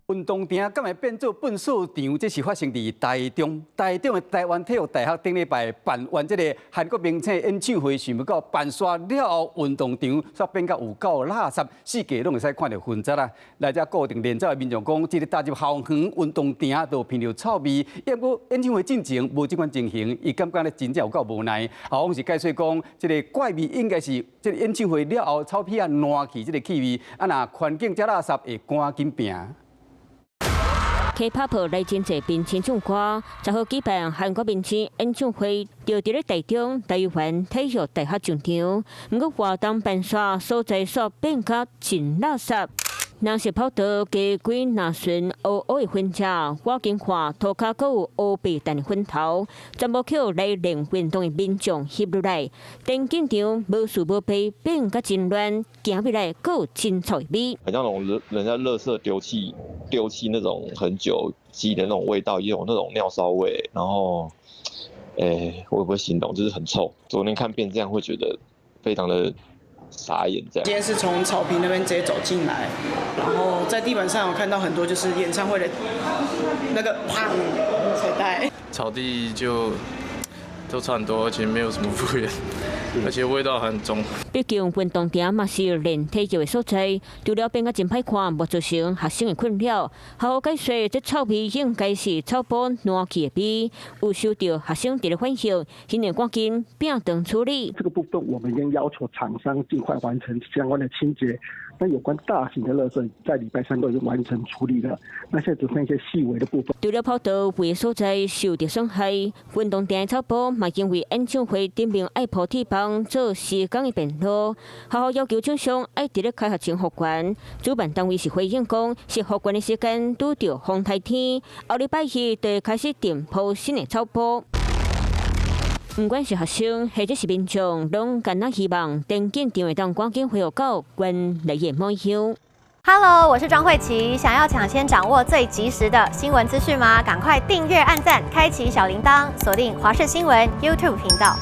運動場敢會變做糞埽場？這是發生佇台中，台中的台灣體育大學頂禮拜辦完這个韓國明星演唱會，想欲到辦煞了後，運動場煞變甲有夠垃圾，四界攏會使看著痕跡啦。來遮固定練走的民眾講，這个踏入校園運動場就聞著臭味，毋過演唱會進前無這款情形，伊感覺咧真正有夠無奈。校方是解釋講，這个怪味應該是這个演唱會了後草皮仔爛去這个氣味，啊若環境遮垃圾會趕緊病。 K-pop 來真濟明星唱歌，10號舉辦韓國明星演唱會，就佇咧台中台灣體育大學上場。毋過活動辦煞所在煞變甲真垃圾，若是跑道加幾若巡烏烏的粉跡，我緊看塗跤閣有烏白蛋的粉頭，全部予來練運動的民眾翕落來。田徑場無事無備變甲真亂，行入來閣有真臭味。很像那種人家垃圾丟棄那種很久積的那種味道，也有那種尿騷味。然後，我也不會形容，就是很臭。昨天看變這樣，會覺得非常的傻眼。這樣。今天是從草坪那邊直接走進來，然後在地板上有看到很多就是演唱會的那個砰彩帶。草地就都差很多，而且沒有什麼復原，而且味道很重。畢竟運動場嘛是練體育的所在，除了變甲真歹看，無造成學生的困擾。學校解釋，這臭味應該是草埔爛去的味，有收到學生佇咧反映，希望趕緊摒除處理。這個部分我們已經要求廠商盡快完成相關的清潔。那有關大型的垃圾，在禮拜三都已經完成處理了。那現在只剩一些細微的部分。除了跑道有的所在受到損害，運動場的草埔嘛因為演唱會頂面愛鋪鐵枋做施工的便路，學校要求廠商愛佇咧開學前復原。主辦單位是回應講，是復原的時間拄著風颱天，後禮拜四就會開始墊鋪新的草埔。毋管是學生或者是民眾，攏敢若希望田徑場會當趕緊恢復到原來的模樣。 Hello，我是莊慧琪，想要搶先掌握最及時的新聞資訊嗎？趕快訂閱、按讚、開啟小鈴鐺，鎖定華視新聞 YouTube 頻道。